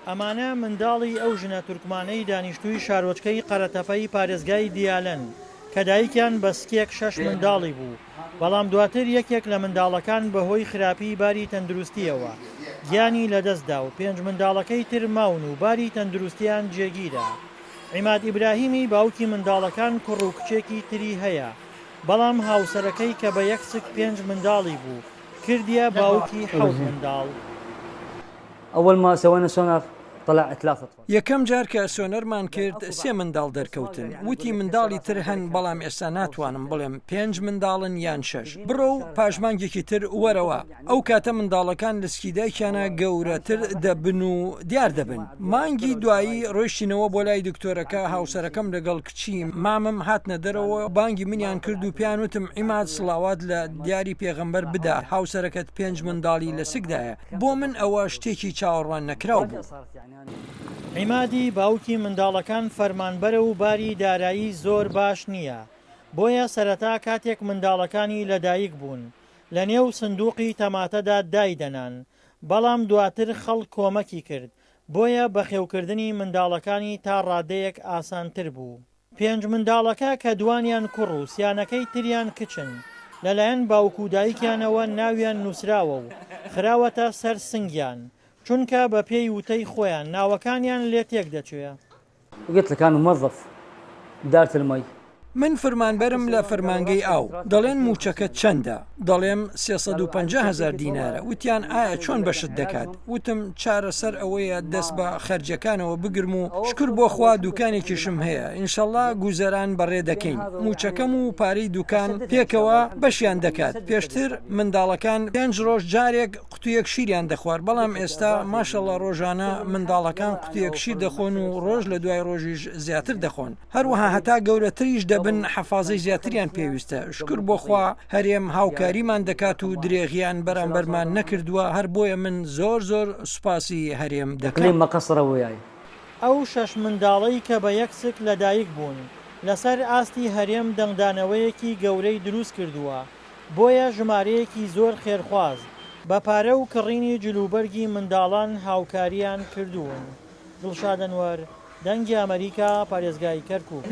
ئەمانە منداڵی ئەو ژنە تورکمانەی دانیشتووی شارۆچکەی قەرەتەپەی پارێزگای دیالەن کە دایکیان بە سکێک شەش منداڵی بوو، بەڵام دواتر یەکێک لە منداڵەکان بەهۆی خراپی باری تەندروستییەوە گیانی لەدەستدا و پێنج منداڵەکەی تر ماون و باری تەندروستیان جێگیرە. عیماد ئیبراهیمی باوکی منداڵەکان کوڕ و کچێکی تری هەیە، بەڵام هاوسەرەکەی کە بە یەک سک پێنج منداڵی بوو، کردیە باوکی حەوت منداڵ. اول ما سوينا سونار طلع ثلاث اطفال. یەکەم جار کە سۆنەرمان کرد سێ منداڵ دەرکەوتن، وتی منداڵی تر هەن بەڵام ئێستا ناتوانم بڵێم پێنج منداڵن یان شەش، بڕۆ و پاش مانگێکی تر وەرەوە، ئەو کاتە منداڵەکان لە سکی دایکیانا گەورەتر دەبن و دیار دەبن. مانگی دوایی ڕۆیشتینەوە بۆ لای دکتۆرەکە، هاوسەرەکەم لەگەڵ کچی مامم هاتنە دەرەوە بانگی منیان کرد و پێیان وتم عیماد سڵاوات لە دیاری پێغەمبەر بدە هاوسەرەکەت پێنج منداڵی لە سکدایە. بۆ من ئەوە شتێکی چاوەڕوان نەکراو بوو. عیمادی باوکی منداڵەکان فەرمانبەرە و باری دارایی زۆر باش نییە، بۆیە سەرەتا کاتێک منداڵەکانی لەدایک بوون لەنێو سندوقی تەماتەدا دایدەنان، بەڵام دواتر خەڵک کۆمەکی کرد، بۆیە بەخێوکردنی منداڵەکانی تا ڕادەیەک ئاسانتر بوو. پێنج منداڵەکە کە دوانیان کوڕ و سیانەکەی تریان کچن، لەلایەن باوک و دایکیانەوە ناویان نووسراوە و خراوەتە سەر سنگیان، چونکە بەپێی وتەی خۆیان ناوەکانیان لێ تێکدەچێ. قلت لك انا موظف بدارة المي. من فرمانبەرم لە فەرمانگەی ئاو، دەڵێن مووچەکەت چەندە؟ دەڵێم 350 هەزار دینارە، وتیان ئایا چۆن بەشت دەکات؟ وتم چارەسەر ئەوەیە دەست بە خەرجیەکانەوە بگرم و شکر بۆ خوا دوکانێکیشم هەیە ئینشەڵا گوزەران بەڕێ دەکەین، مووچەکەم و پارەی دوکان پێکەوە بەشیان دەکات، پێشتر منداڵەکان پێنج ڕۆژ جارێک قوتویەک شیریان دەخوارد، بەڵام ئێستا ماشەڵا ڕۆژانە منداڵەکان قوتویەک شیر دەخۆن و ڕۆژ لە دوای ڕۆژیش زیاتر دەخۆن، هەروەها هەتا گەورەتریش دەبن حەفازەی زیاتریان پێویستە، شوکر بۆ خوا هەرێم هاوکاریمان دەکات و درێغیان بەرامبەرمان نەکردووە، هەر بۆیە من زۆر زۆر سوپاسی هەرێم دەکەم. ئەو شەش منداڵەی کە بە یەک سک لەدایک بوون، لەسەر ئاستی هەرێم دەنگدانەوەیەکی گەورەی دروستکردووە، بۆیە ژمارەیەکی زۆر خێرخواز بە پارە و کڕینی جلوبەرگی منداڵان هاوکاریان کردوون. دڵشاد ئەنوەر، دەنگی ئەمەریکا، پارێزگای کەرکوک.